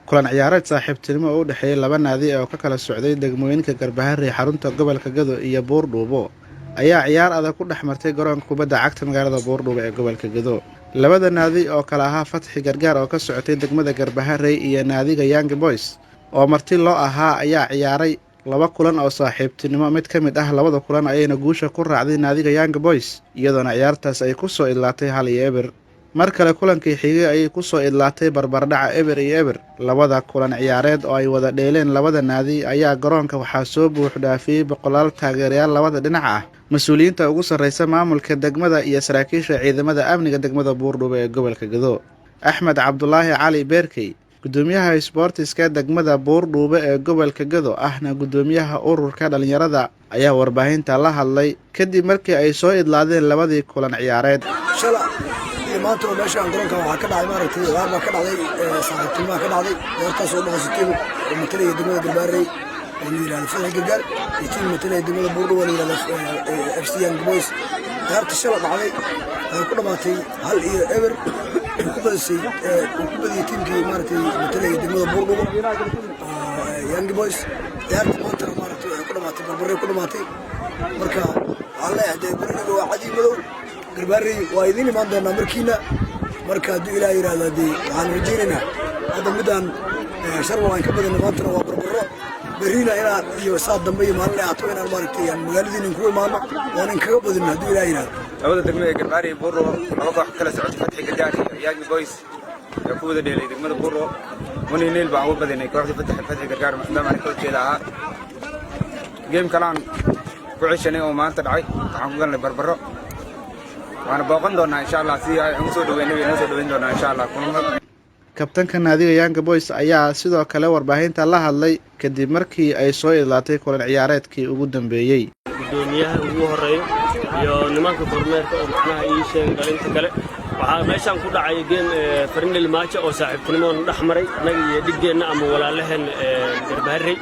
Kulan ciyaareed saaxiibtinimo oo u dhexeeyay laba naadi oo ka kala socday degmooyinka Garbaharey, xarunta gobolka Gedo, iyo Buurdhuubo ayaa ciyaar adag ku dhex martay garoonka kubadda cagta magaalada Buurdhuubo ee gobolka Gedo. Labada naadi oo kala ahaa Fatxi Gargaar oo ka socotay degmada Garbaharey iyo naadiga Young Boys oo marti loo ahaa ayaa ciyaaray laba kulan oo saaxiibtinimo. Mid ka mid ah labada kulan ayayna guusha ku raacday naadiga Young Boys, iyadoona ciyaartaas ay ku soo idlaatay 1-0. Mar kale kulankii xigay ayay ku soo idlaatay barbardhaca 0-0. Labada kulan ciyaareed oo ay wada dheeleen labada naadi ayaa garoonka waxaa soo buux dhaafiyey boqolaal taageerayaal labada dhinac ah, mas-uuliyiinta ugu sarreysa maamulka degmada iyo saraakiisha ciidamada amniga degmada Buurdhuube ee gobolka Gedo. Axmed Cabdulaahi Cali Beerkey, gudoomiyaha isboortiska degmada Buurdhuube ee gobolka Gedo, ahna gudoomiyaha ururka dhalinyarada, ayaa warbaahinta la hadlay kadib markii ay soo idlaadeen labadii kulan ciyaareed. Shala iyo maanta oo meeshaan garoonkan waxaa ka dhacay, maaragtay, ciyaar baa ka dhacday, saaxiibtinimaa ka dhacday. Ciyaartaas oo dhexaysa tiim oo matalaya degmada Garbaarey oo la yidhahdo Fatxi Gargaar iyo tiim matalaya degmada Buurdhubo oo la yidhahdo FC Young Boys. Ciyaarta shala dhacday waxay ku dhamaatay 1-0. Wuxuu ku badisay, uu ku badiyey tiimkii, maaragtay, matalaya degmada Buurdhubo oo Young Boys. Ciyaarta maantana, maaragtay, waxay ku dhamaatay barbaray ku dhamaatay. Marka waxaan leeyahay, dee, beriniga waa cadi madow. Garbaarey waa idiin imaan doonaa markiina. Marka hadduu Ilaah yidhahdo, dee, waxaan rajaynaynaa hadda midaan sharwal aan ka badinay, maantana waa barbaro, berrina inaan iyo saa dambe iyo maalin ahaato inaan, maaragtay, aan magaaladiina ku imaano oon in kaga badino hadduu Ilaah yidhahdo. Labada degmo ee Garbaari iyo Buurdhubo, laba koox kala socotay, Fatxi Gargaar iyo Young Boys, ee ku wada dheelay degmada Buurdhubo, 1-0 baan uga badinay kooxdii Fatxi Gargaar, maadaama aan coachkeeda ahaa. Game kalaan ku ceshanay oo maanta dhacay waxaan ku galnay barbaro, waana booqan doonaa insha Allah. Sidii aan ugu soo dhaweynay way inoo soo dhaweyn doonaa insha Allah kulamo. Kabtanka naadiga Young Boys ayaa sidoo kale warbaahinta la hadlay kadib markii ay soo idlaatay kulan ciyaareedkii ugu dambeeyey. Gudoomiyaha ugu horeeyo iyo nimanka kormeerka oo macnaha ii sheegay dhalinta kale, waxaa meeshaan ku dhacay game friendly match oo saaxiibtinimoona dhex maray annaga iyo dhiggeenna ama walaalaheen Garbaharey,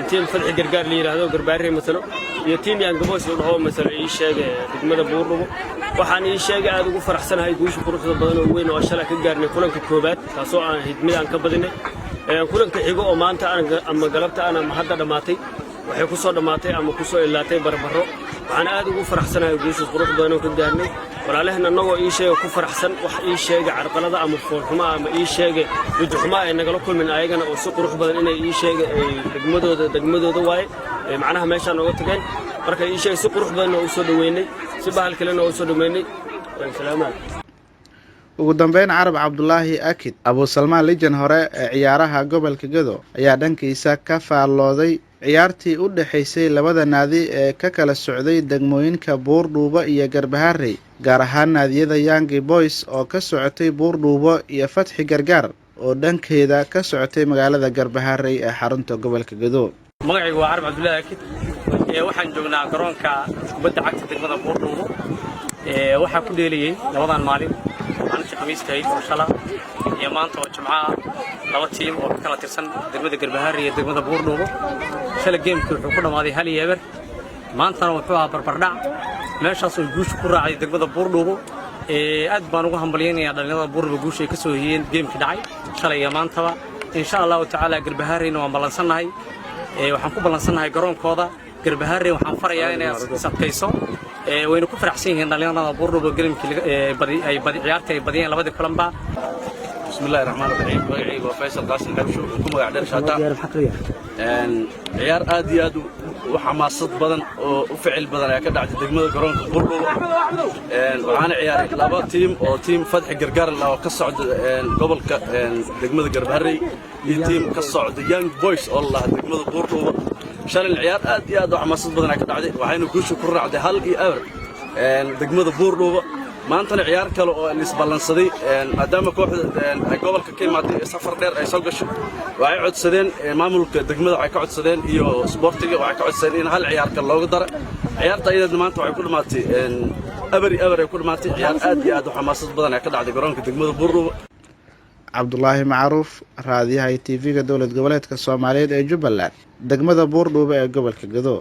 tiim Fadxi Gargaar la yidhaahdo Garbaharey masalo iyo tiim Young Boys la dhaho masalo ii sheegay degmada Buurdhubo. Waxaan ii sheegay aad ugu faraxsanahay guusha quruxda badan oo weyn oo shalay ka gaarnay kulanka koowaad, taasoo aan ahayd mid aan ka badinay. Kulanka xigo oo maanta ama galabta aan ama hadda dhammaatay waxay ku soo dhammaatay ama ku soo ilaatay barbaro. Waxaan aad ugu faraxsanahay guushaas qurux badan oo ka gaarnay walaalaheen, annagoo ii sheega ku faraxsan wax ii sheega carqalada ama foolxumo ama ii sheega wejixumo ay nagala kulmin ayagana, oo si qurux badan inay ii sheega ay degmadooda waaye macnaha meeshaan nooga tageen. Marka ii sheega si qurux badanna u soo dhoweynay, si bahal kalena u soo dhoweynay. Salaamaad. Ugu dambeyn, Carab Cabdulaahi Akid Abusalmaan, lijan hore ee ciyaaraha gobolka Gedo, ayaa dhankiisa ka faallooday ciyaartii u dhexaysay labada naadi ee ka kala socday degmooyinka Buurdhuubo iyo Garbaharey, gaar ahaan naadiyada Young Boys oo ka socotay Buurdhuubo iyo Fatxi Gargaar oo dhankeeda ka socotay magaalada Garbaharey ee xarunta gobolka Gedo. Magacaygu waa Carab Cabdullaahi Akid. Waxaan joognaa garoonka kubadda cagta degmada Buurdhuubo. Waxaa ku dheelayey labadan maalin, maalintii Khamiistahayd oo shala iyo maanta oo Jimco ah, laba tiim oo ka kala tirsan degmada Garbaharey iyo degmada Buurdhuubo. Shala gamekii wuxuu ku dhammaaday 1-0, maantana wuxuu ahaa barbardhac, meeshaas oo guusha ku raacday degmada Buurdhuubo. Aad baan ugu hambalyaynayaa dhallinyarada Buurdhuubo guusha ay ka soo hiyeen gamekii dhacay shalay iyo maantaba. Insha Allahu tacaala, Garbahareyna waan ballansannahay, waxaan ku ballansannahay garoonkooda. Garbaharey waxaan farayaa inay is adkayso. Wayna ku faraxsan yihiin dhallinyarada Buurdhuubo gamekii ay ciyaartii ay badiyeen labadii kulanba. بسم الله الرحمن الرحيم. Magacayga waa Faysal Qaasim Xabsho oo ku magac dheer Shaata. Ciyaar aad iyo aad u xamaasad badan oo u ficil badan ayaa ka dhacday degmada garoonka Buurdhubo. Waxaana ciyaaray laba tiim oo tiim Fatxi Gargaar oo ka socda gobolka degmada Garbaharey iyo tiim ka socda Young Boys oo la lahaa degmada Buurdhubo. Shalin ciyaar aad iyo aad u xamaasad badan ayaa ka dhacday, waxayna guusha ku raacday 1-0 degmada Buurdhubo. Maantana ciyaar kale oo isballansaday, maadaama kooxda ay gobolka ka imaatay safar dheer ay soo gasho, waxay codsadeen maamulka degmada, waxay ka codsadeen iyo sboortiga, waxay ka codsadeen in hal ciyaar kale loogu daro. Ciyaarta ayadeedna maanta waxay ku dhamaatay 0-0 ay ku dhamaatay. Ciyaar aad iyo aad u xamaasad badan ayaa ka dhacday garoonka degmada Buurdhubo. Cabdulaahi Macruuf, raadiyaha iyo TV-ga dowlad goboleedka Soomaaliyeed ee Jubbaland, degmada Buurdhuube ee gobolka Gedo.